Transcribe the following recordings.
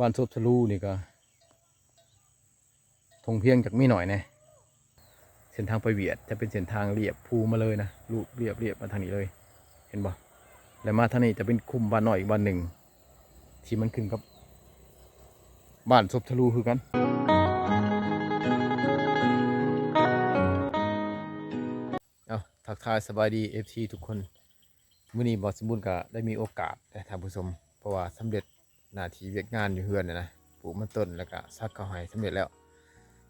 ບ້ານສົບສະລູນີ້ກໍທົ່ງພຽງຈັກມີໜ້ອຍແດ່. ເສັ້ນທາງໄປຫວຽດຈະເປັນເສັ້ນທາງລຽບພູມາເລີຍນະ, ລູບລຽບໆມາທາງນີ້ເລີຍ ເຫັນບໍ່? ແລະມາທາງນີ້ຈະເປັນຄຸ້ມບ້ານນ້ອຍອີກບ້ານໜຶ່ງ ທີ່ມັນຂຶ້ນກັບບ້ານສົບສະລູຄືກັນ. ເອົ້າ ທັກທາຍສະບາຍດີ ເອັຟຊີ ທຸກຄົນ. ມື້ນີ້ບ່າວສົມບູນກໍໄດ້ມີໂອກາດນະທ່ານຜູ້ຊົມ, ເພາະວ່າສຳເລັດໜ້າທີ່ວຽກງານຢູ່ເຮືອນນະ, ປູກມັນຕົ້ນ ແລ້ວກໍສັກເຂົ້າໄຮ່ສຳເລັດແລ້ວ,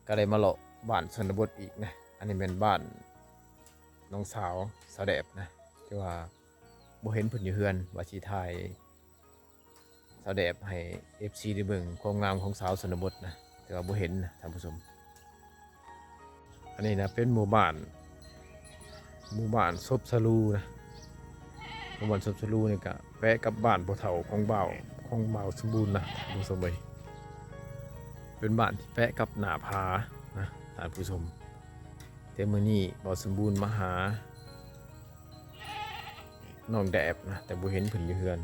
ກໍໄດ້ມາເລາະບ້ານຊົນນະບົດອີກນະ. ອັນນີ້ແມ່ນບ້ານນ້ອງສາວສາວແດບນະ, ແຕ່ວ່າບໍ່ເຫັນເພິ່ນຢູ່ເຮືອນ, ວ່າຊິຖ່າຍ ສາວແດບໃຫ້ ເອັຟຊີ ໄດ້ເບິ່ງຄວາມງາມຂອງສາວຊົນນະບົດນະ, ແຕ່ວ່າບໍ່ເຫັນນະທ່ານຜູ້ຊົມ. ອັນນີ້ນະເປັນໝູ່ບ້ານ ໝູ່ບ້ານສົບສະລູນະ. ໝູ່ບ້ານສົບສະລູນີ້ກະແປະກັບບ້ານພໍ່ເຖົ້າຂອງບ່າວ ຂອງບ່າວສົມບູນນະທ່ານຜູ້ຊົມເອີຍ. ເປັນບ້ານທີ່ແປະກັບໜ້າຜານະທ່ານຜູ້ຊົມ. ແຕ່ມື້ນີ້ບ່າວສົມບູນມາຫານ້ອງແດບນະ, ແຕ່ບໍ່ເຫັນເພິ່ນຢູ່ເຮືອນ.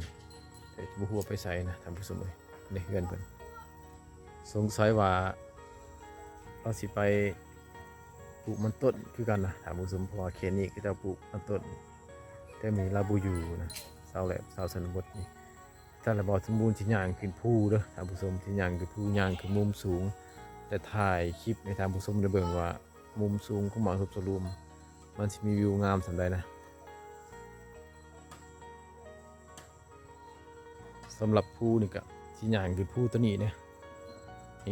ແຕ່ບໍ່ຮູ້ວ່າໄປໃສນະທ່ານຜູ້ຊົມເອີຍ, ໃນເຮືອນເພິ່ນ. ສົງໄສວ່າລາວຊິໄປປູກມັນຕົ້ນຄືກັນນະທ່ານຜູ້ຊົມ, ເພາະວ່າເຂດນີ້ເຂົາເຈົ້າປູກມັນຕົ້ນ. ແຕ່ມື້ນີ້ລາວບໍ່ຢູ່ນະ, ສາວແດບ ສາວຊົນນະບົດນີ້. ແຕ່ລະບ່າວສົມບູນຊິຍ່າງຂຶ້ນພູເດີທ່ານຜູ້ຊົມ, ຊິຍ່າງຂຶ້ນພູ ຍ່າງຂຶ້ນມຸມສູງ ແລະຖ່າຍຄລິບໃຫ້ທ່ານຜູ້ຊົມໄດ້ເບິ່ງວ່າ ມຸມສູງຂອງບ້ານສົບສະລູມັນຊິມີວິວງາມສ່ຳໃດນະ. ສຳລັບພູນີ້ກະຊິຍ່າງຂຶ້ນພູໂຕນີ້ເດ້.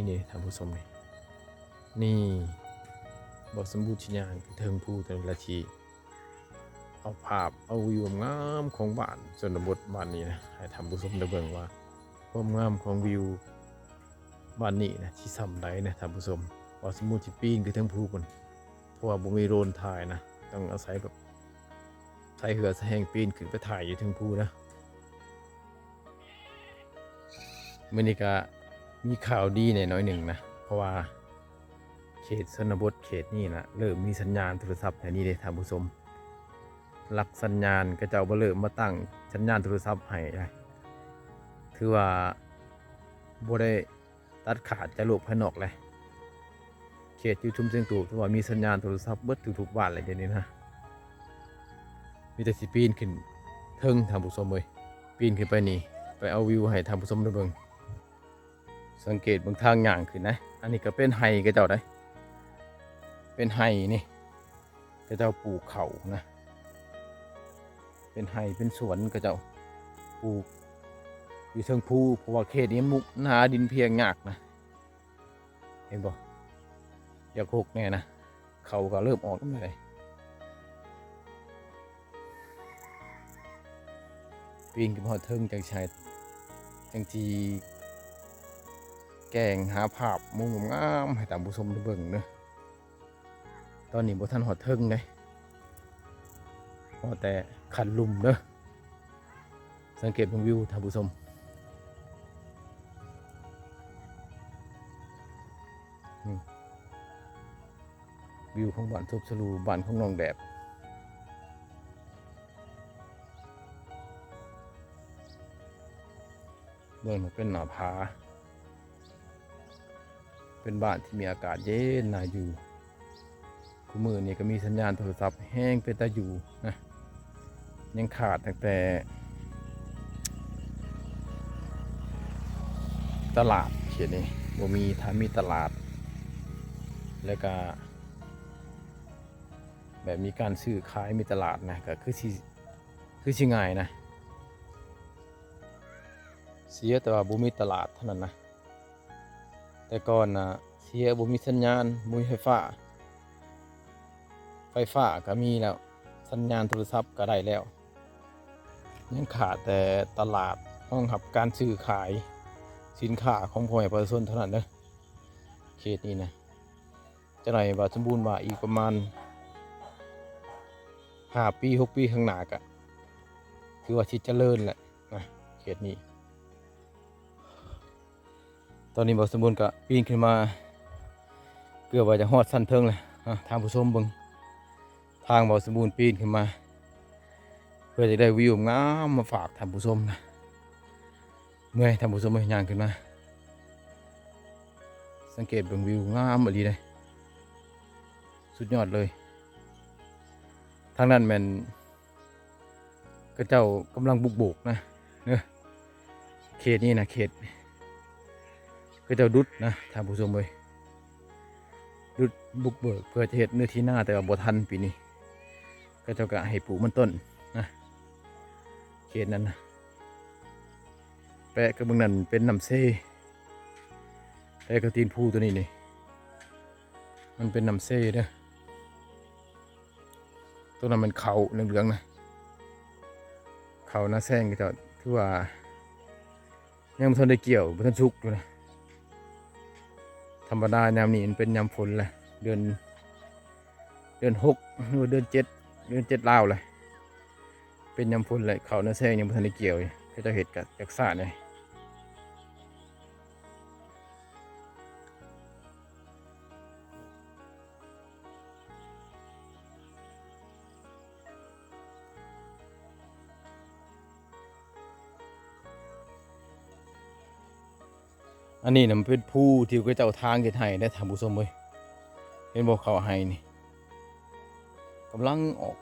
ນີ້ໆ ທ່ານຜູ້ຊົມ ນີ້ ນີ້ ບ່າວສົມບູນຊິຍ່າງຂຶ້ນເທິງພູໂຕນີ້ ລະຊິເອົາພາບ ເອົາວິວງາມຂອງບ້ານຊົນນະບົດບ້ານນີ້ນະ ໃຫ້ທ່ານຜູ້ຊົມໄດ້ເບິ່ງວ່າ ຄວາມງາມຂອງວິວ ບ້ານນີ້ນະ ຊິສ່ຳໃດນະທ່ານຜູ້ຊົມ. ບ່າວສົມບູນຊິປີນຂຶ້ນເທິງພູພຸ້ນ ເພາະວ່າບໍ່ມີໂດຣນຖ່າຍນະ, ຕ້ອງອາໄສແບບໃຊ້ເຫື່ອໃຊ້ແຮງປີນຂຶ້ນໄປຖ່າຍຢູ່ເທິງພູນະ. ມື້ນີ້ກະມີຂ່າວດີແດ່ໜ້ອຍໜຶ່ງນະ, ເພາະວ່າເຂດຊົນນະບົດເຂດນີ້ນະ ເລີ່ມມີສັນຍານໂທລະສັບແຖວນີ້ເດ້ທ່ານຜູ້ຊົມ. ຫຼັກສັນຍານ ເຂົາເຈົ້າບໍ່ເລີ່ມມາຕັ້ງສັນຍານໂທລະສັບໃຫ້ນະ, ຖືວ່າບໍ່ໄດ້ ຕັດຂາດຈາກໂລກພາຍນອກແຫຼະ. ເຂດຢູ່ຊຸມຊຽງຕູບ ຖືວ່າມີສັນຍານໂທລະສັບເບິດທຸກໆບ້ານແຫຼະດຽວນີ້ນະ. ມີແຕ່ຊິປີນຂຶ້ນເທິງທ່ານຜູ້ຊົມເອີຍ, ປີນຂຶ້ນໄປນີ້ ໄປເອົາວິວໃຫ້ທ່ານຜູ້ຊົມໄດ້ເບິ່ງ. ສັງເກດເບິ່ງທາງຍ່າງຂຶ້ນນະ, ອັນນີ້ກໍເປັນໄຮ່ເຂົາເຈົ້າໃດ໋, ເປັນໄຮ່ນີ້. ເຂົາເຈົ້າປູກເຂົ້ານະ, ເປັນໄຮ່ເປັນສວນ ເຂົາເຈົ້າປູກຢູ່ເທິງພູ ເພາະວ່າເຂດນີ້ມັນມຸກໜາ ດິນພຽງຍາກນະ. ເຫັນບໍ່? ຢາກຫົກແດ່ນະ, ເຂົ້າກໍເລີ່ມອອກນຳແລ້ວ. ປີນຂຶ້ນຮອດເທິງ ຈັ່ງຊິໃຫ້ ຈັ່ງຊິແກ້ງຫາພາບມຸມງາມໆໃຫ້ທ່ານຜູ້ຊົມໄດ້ເບິ່ງເດີ. ຕອນນີ້ບໍ່ທັນຮອດເທິງເດ້, ຮອດແຕ່ຂັ້ນລຸ່ມເດີ. ສັງເກດເບິ່ງວິວທ່ານຜູ້ຊົມ, ອືມ ວິວຂອງບ້ານສົບສະລູ, ບ້ານຂອງນ້ອງແດບ. ເບິ່ງເປັນໜ້າຜາ, ເປັນບ້ານທີ່ມີອາກາດເຢັນໜ້າຢູ່. ຄູ່ມື້ນີ້ກໍມີສັນຍານໂທລະສັບແຮງເປັນຕາຢູ່ນະ, ຍັງຂາດຕັ້ງແຕ່ຕະຫຼາດເຂດນີ້ ບໍ່ມີ, ຖ້າມີຕະຫຼາດ ແລ້ວກະແບບມີການຊື້ຂາຍ ມີຕະຫຼາດນະ ກໍຄືຊິ ຄືຊິງ່າຍນະ. ເສຍແຕ່ວ່າບໍ່ມີຕະຫຼາດເທົ່ານັ້ນນະ. ແຕ່ກ່ອນນະ ເສຍບໍ່ມີສັນຍານ, ບໍ່ມີໄຟຟ້າ. ໄຟຟ້າກໍມີແລ້ວ, ສັນຍານໂທລະສັບກໍໄດ້ແລ້ວ, ຍັງຂາດແຕ່ຕະຫຼາດຮອງຮັບການຊື້ຂາຍສິນຄ້າຂອງພໍ່ແມ່ປະຊາຊົນເທົ່ານັ້ນເດີ ເຂດນີ້ນະ. ຈະໄດ້ວ່າສົມບູນວ່າອີກປະມານຫ້າປີ ຫົກປີຂ້າງໜ້າກະຖືວ່າຊິຈະເລີນແຫຼະນະ ເຂດນີ້. ຕອນນີ້ບ່າວສົມບູນກະປີນຂຶ້ນມາ ເກືອບວ່າຈະຮອດຊັ້ນເທິງແລ້ວນະ. ທ່ານຜູ້ຊົມເບິ່ງ ທາງບ່າວສົມບູນປີນຂຶ້ນມາ ເພື່ອຈະໄດ້ວິວງາມມາຝາກທ່ານຜູ້ຊົມນະ. ເມື່ອຍທ່ານຜູ້ຊົມເອີຍ ຍ່າງຂຶ້ນມາ ສັງເກດເບິ່ງວິວງາມອີ່ຫຼີເດ້ ສຸດຍອດເລີຍ. ທາງນັ້ນແມ່ນເຂົາເຈົ້າກຳລັງບຸກເບີກນະເດີ ເຂດນີ້ນະ ເຂດ ເຂົາເຈົ້າດຸດນະທ່ານຜູ້ຊົມເອີຍ ດຸດບຸກເບີກເພື່ອຈະເຮັດເນື້ອທີ່ນາ ແຕ່ວ່າບໍ່ທັນປີນີ້ ເຂົາເຈົ້າກະໃຫ້ປູກມັນຕົ້ນນະ ເຂດນັ້ນນະ. ແປະກັບເບິ່ງນັ້ນເປັນນ້ຳເຊ ແປະກັບຕີນພູຕົວນີ້ນີ້ ມັນເປັນນ້ຳເຊເດີ. ຕົວນັ້ນແມ່ນເຂົ້າເຫຼືອງໆນະ ເຂົ້ານາແຊງເຂົາເຈົ້າ ຖືວ່າຍັງບໍ່ທັນໄດ້ກ່ຽວ ບໍ່ທັນສຸກຢູ່ນະ. ທຳມະດາຍາມນີ້ມັນເປັນຍາມຝົນແຫຼະ ເດືອນ ເດືອນຫົກ ຫຼືວ່າເດືອນເຈັດ ເດືອນເຈັດລາວແຫຼະ ເປັນຍາມຝົນແຫຼະ ເຂົ້ານາແຊງຍັງບໍ່ທັນໄດ້ກ່ຽວຢູ່ ເຂົາເຈົ້າເຮັດກະຈັກຊ້າແດ່. ອັນນີ້ນະ ມັນເປັນພູທີ່ເຂົາເຈົ້າທາງເຮັດໄຮ່ເດ້ທ່ານຜູ້ຊົມເອີຍ ເຫັນບໍ່ ເຂົ້າໄຮ່ນີ້ກຳລັງອອກ.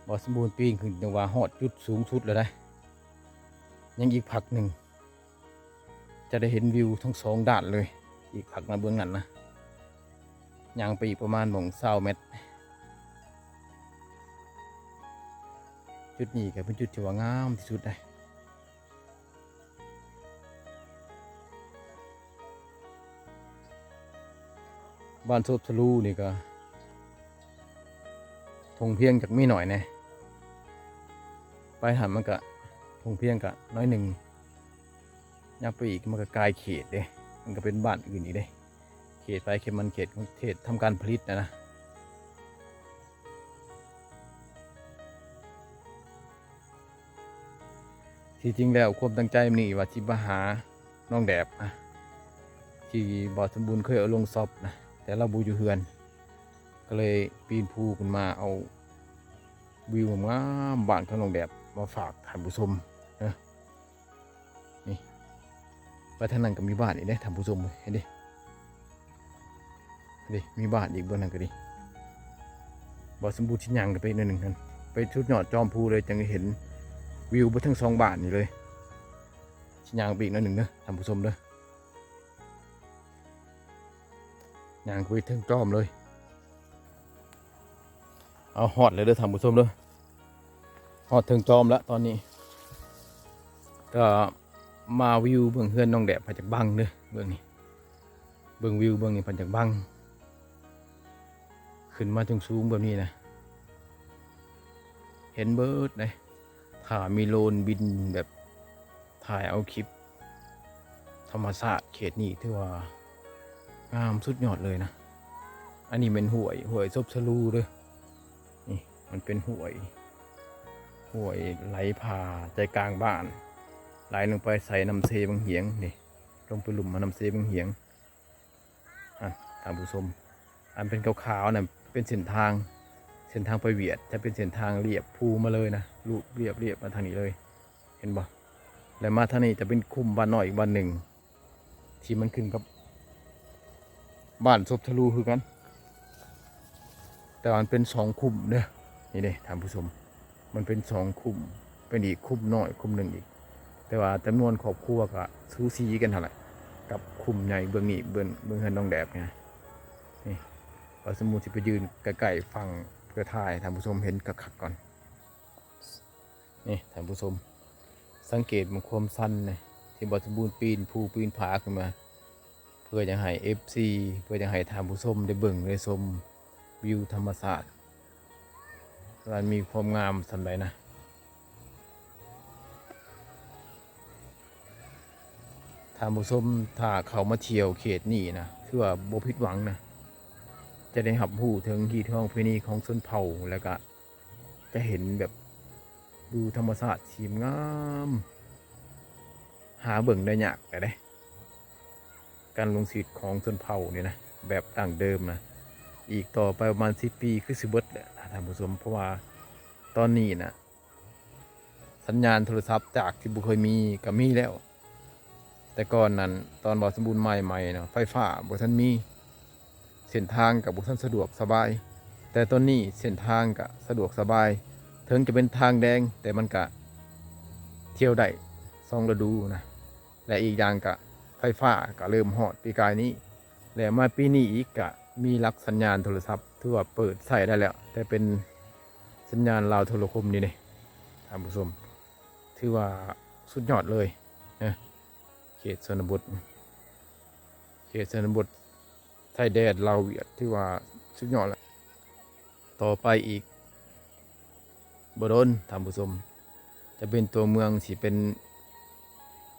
ບ່າວສົມບູນປີນຂຶ້ນ ຈັ່ງວ່າຮອດຈຸດສູງສຸດແລ້ວໄດ໋ ຍັງອີກພັກໜຶ່ງ ຈະໄດ້ເຫັນວິວທັງສອງດ້ານເລີຍ. ອີກພັກນະ ເບື້ອງນັ້ນນະ ຍ່າງໄປອີກປະມານໝ່ອງຊາວແມັດ. ຈຸດນີ້ກະເປັນຈຸດທີ່ວ່າງາມທີ່ສຸດເດ້. ບ້ານສົບສະລູນີ້ກະທົ່ງພຽງຈັກມີໜ້ອຍແດ່ ໄປຫັ້ນມັນກະທົ່ງພຽງກະໜ້ອຍໜຶ່ງ ຍັບໄປອີກມັນກະກາຍເຂດເດ້ ມັນກະເປັນບ້ານອື່ນອີກເດ້ ເຂດໃຜເຂດມັນ ເຂດຂອງເຂດທຳການຜະລິດຫັ້ນນະ. ທີ່ຈິງແລ້ວຄວາມຕັ້ງໃຈມື້ນີ້ວ່າຊິມາຫານ້ອງແດບນະ ທີ່ບ່າວສົມບູນເຄີຍເອົາລົງຊັອບນະ ແຕ່ລາວບໍ່ຢູ່ເຮືອນ ກະເລີຍປີນພູຂຶ້ນມາເອົາວິວງາມໆບ້ານຂອງນ້ອງແດບມາຝາກທ່ານຜູ້ຊົມເດີ. ນີ້ ໄປທາງນັ້ນກະມີບ້ານອີກເດ້ທ່ານຜູ້ຊົມ ເຫັນເດ້ ເດ້ ມີບ້ານອີກເບື້ອງນັ້ນກະດີ. ບ່າວສົມບູນຊິຍ່າງໄປອີກໜ້ອຍໜຶ່ງຫັ້ນ ໄປສຸດຍອດຈອມພູເລີຍ ຈັ່ງເຫັນວິວເບິດທັງສອງບ້ານນີ້ເລີຍ. ຊິຍ່າງໄປອີກໜ້ອຍໜຶ່ງເດີທ່ານຜູ້ຊົມເດີ ຍ່າງໄປເທິງຈອມເລີຍ. ເອົາ ຮອດແລ້ວເດີທ່ານຜູ້ຊົມເດີ ຮອດເທິງຈອມແລ້ວຕອນນີ້ ກະມາວິວເບິ່ງເຮືອນນ້ອງແດບ ພາຈັກບັງເດີ ເບິ່ງນີ້ ເບິ່ງວິວເບິ່ງນີ້ ພາຈັກບັງ ຂຶ້ນມາສູງໆແບບນີ້ນະ ເຫັນເບິດເດ້. ຖ້າມີໂດຣນບິນແບບຖ່າຍເອົາຄລິບ ທຳມະຊາດເຂດນີ້ຖືວ່າງາມສຸດຍອດເລີຍນະ. ອັນນີ້ແມ່ນຫ້ວຍ ຫ້ວຍສົບສະລູເດີ ນີ້ມັນເປັນຫ້ວຍ ຫ້ວຍໄຫຼຜ່າໃຈກາງບ້ານ ໄຫຼລົງໄປໃສ່ນ້ຳເຊບັງຫຽງນີ້ ລົງໄປລຸ່ມນ້ຳເຊບັງຫຽງ. ຫັ້ນທ່ານຜູ້ຊົມ ອັນເປັນຂາວໆນັ້ນເປັນເສັ້ນທາງ ເສັ້ນທາງໄປຫວຽດ ຈະເປັນເສັ້ນທາງລຽບພູມາເລີຍນະ ລູບລຽບໆມາທາງນີ້ເລີຍ ເຫັນບໍ່? ແລະມາທາງນີ້ຈະເປັນຄຸ້ມບ້ານນ້ອຍອີກບ້ານໜຶ່ງ ທີ່ມັນຂຶ້ນກັບບ້ານສົບທະລູຄືກັນ ແຕ່ວ່າມັນເປັນສອງຄຸ້ມເດີ ນີ້ເດ້ທ່ານຜູ້ຊົມ ມັນເປັນສອງຄຸ້ມ ເປັນອີກຄຸ້ມນ້ອຍຄຸ້ມໜຶ່ງອີກ ແຕ່ວ່າຈຳນວນຄອບຄົວກະສູສີກັນຫັ້ນແຫຼະ ກັບຄຸ້ມໃຫຍ່ເບື້ອງນີ້ ເບື້ອງ ເບື້ອງເຮືອນນ້ອງແດບນີ້ນະ. ນີ້ ວ່າສົມມຸດຊິໄປຢືນໃກ້ໆຝັ່ງເພື່ອຖ່າຍໃຫ້ທ່ານຜູ້ຊົມເຫັນຄັກໆກ່ອນ. ນີ້ທ່ານຜູ້ຊົມ ສັງເກດເບິ່ງຄວາມຊັນນີ້ ທີ່ບ່າວສົມບູນປີນພູປີນຜາຂຶ້ນມາ ເພື່ອຢາກໃຫ້ເອັຟຊີ ເພື່ອຢາກໃຫ້ທ່ານຜູ້ຊົມໄດ້ເບິ່ງໄດ້ຊົມວິວທຳມະຊາດ ວ່າມັນມີຄວາມງາມສ່ຳໃດນະ. ທ່ານຜູ້ຊົມ ຖ້າເຂົ້າມາທ່ຽວເຂດນີ້ນະ ຖືວ່າບໍ່ຜິດຫວັງນະ ຈະໄດ້ຮັບຮູ້ເຖິງຮີດຮອງປະເພນີຂອງຊົນເຜົ່າ ແລ້ວກະ ຈະເຫັນແບບວິວທຳມະຊາດທີ່ງາມ ຫາເບິ່ງໄດ້ຍາກແລ້ວເດ້ ການລົງຊີວິດຂອງຊົນເຜົ່ານີ້ນະ ແບບດັ້ງເດີມນະ ອີກຕໍ່ໄປປະມານສິບປີຄືຊິເບິດແຫຼະທ່ານຜູ້ຊົມ ເພາະວ່າຕອນນີ້ນະ ສັນຍານໂທລະສັບຈາກທີ່ບໍ່ເຄີຍມີກໍມີແລ້ວ. ແຕ່ກ່ອນນັ້ນ ຕອນບ່າວສົມບູນມາໃໝ່ໆນະ ໄຟຟ້າບໍ່ທັນມີ, ເສັ້ນທາງກໍບໍ່ທັນສະດວກສະບາຍ. ແຕ່ຕອນນີ້ເສັ້ນທາງກໍສະດວກສະບາຍ, ເຖິງຈະເປັນທາງແດງ ແຕ່ມັນກໍທ່ຽວໄດ້ສອງລະດູນະ. ແລະ ອີກຢ່າງກະໄຟຟ້າກະເລີ່ມຮອດປີກາຍນີ້ ແລະ ມາປີນີ້ອີກກະມີຫຼັກສັນຍານໂທລະສັບ ຖືວ່າເປີດໃຊ້ໄດ້ແລ້ວ, ແຕ່ເປັນສັນຍານລາວໂທລະຄົມນີ້ເດ້ ທ່ານຜູ້ຊົມ, ຖືວ່າສຸດຍອດເລີຍນະ. ເຂດຊົນນະບົດ ເຂດຊົນນະບົດຊາຍແດນລາວຫວຽດ ຖືວ່າສຸດຍອດແລ້ວ. ຕໍ່ໄປອີກບໍ່ດົນ ທ່ານຜູ້ຊົມ ຈະເປັນຕົວເມືອງ ຊິເປັນ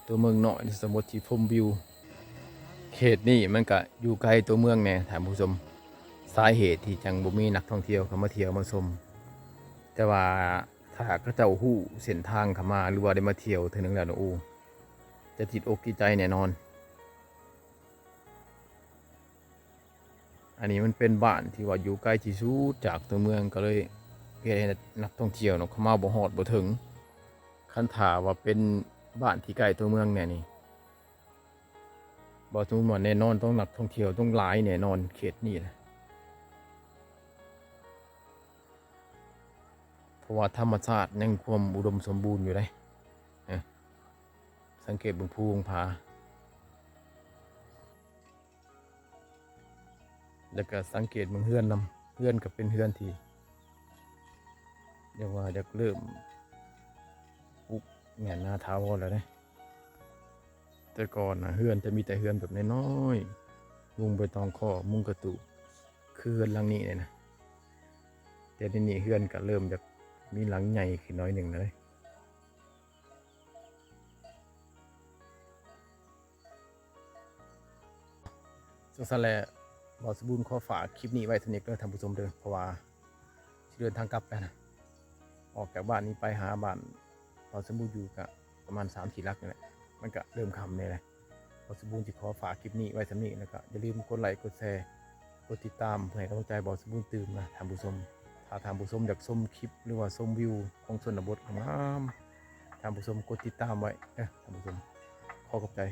ຕົວເມືອງນ້ອຍ ສົມມຸດທີ່ຊົມວິວ. ເຂດນີ້ມັນກະຢູ່ໄກຕົວເມືອງແດ່ ທ່ານຜູ້ຊົມ, ສາເຫດທີ່ຈັ່ງບໍ່ມີນັກທ່ອງທ່ຽວເຂົ້າມາທ່ຽວມາຊົມ. ແຕ່ວ່າຖ້າເຂົາເຈົ້າຮູ້ເສັ້ນທາງເຂົ້າມາ ຫຼືວ່າໄດ້ມາທ່ຽວເທື່ອໜຶ່ງແລ້ວນະ ໂອ້ ຈະຕິດອົກຕິດໃຈແນ່ນອນ. ອັນນີ້ມັນເປັນບ້ານທີ່ວ່າຢູ່ໄກທີ່ສຸດຈາກຕົວເມືອງ ກໍເລີຍເຮັດໃຫ້ນັກທ່ອງທ່ຽວເນາະ ເຂົ້າມາບໍ່ຮອດບໍ່ເຖິງ. ຄັນຖ້າວ່າເປັນບ້ານທີ່ໃກ້ຕົວເມືອງແດ່ນີ້ ບໍ່ສົມມຸດວ່າແນ່ນອນ ຕ້ອງນັກທ່ອງທ່ຽວຕ້ອງຫຼາຍແນ່ນອນເຂດນີ້ນະ, ເພາະວ່າທຳມະຊາດຍັງຄວາມອຸດົມສົມບູນຢູ່ເດ້. ເອີ ສັງເກດເບິ່ງພູເບິ່ງຜາ ແລ້ວກໍສັງເກດເບິ່ງເຮືອນນຳ, ເຮືອນກໍເປັນເຮືອນທີ່ ຮຽກວ່າຢາກເລີ່ມປຸກແໜ້ນໜາຖາວອນແລ້ວເດ້. ແຕ່ກ່ອນນະ ເຮືອນຈະມີແຕ່ເຮືອນແບບນ້ອຍໆ ມຸງໃບຕອງຄໍ້ ມຸງກະຕູບ ຄືເຮືອນຫຼັງນີ້ເດ້ນະ, ແຕ່ດຽວນີ້ເຮືອນກໍເລີ່ມຈະມີຫຼັງໃຫຍ່ຂຶ້ນໜ້ອຍໜຶ່ງແລ້ວເດ້. ຈັ່ງຊັ້ນແຫຼະ ບ່າວສົມບູນຂໍຝາກຄລິບນີ້ໄວ້ສ່ຳນີ້ເດີທ່ານຜູ້ຊົມເດີ, ເພາະວ່າຊິເດີນທາງກັບແລ້ວນະ. ອອກຈາກບ້ານນີ້ໄປຫາບ້ານບ່າວສົມບູນຢູ່ກະປະມານສາມສີ່ຫຼັກນີ້ແຫຼະ, ມັນກະເລີ່ມຄ່ຳແດ່ແລ້ວ. ບ່າວສົມບູນຊິຂໍຝາກຄລິບນີ້ໄວ້ສ່ຳນີ້, ແລ້ວກະຢ່າລືມກົດໄລກ໌ ກົດແຊ ກົດຕິດຕາມ ເພື່ອໃຫ້ກຳລັງໃຈບ່າວສົມບູນຕື່ມນະທ່ານຜູ້ຊົມ. ຖ້າທ່ານຜູ້ຊົມຢາກຊົມຄລິບ ຫຼືວ່າຊົມວິວຂອງຊົນນະບົດງາມໆ ທ່ານຜູ້ຊົມກົດຕິດຕາມໄວ້ເດີທ່ານຜູ້ຊົມ. ຂໍຂອບໃຈ.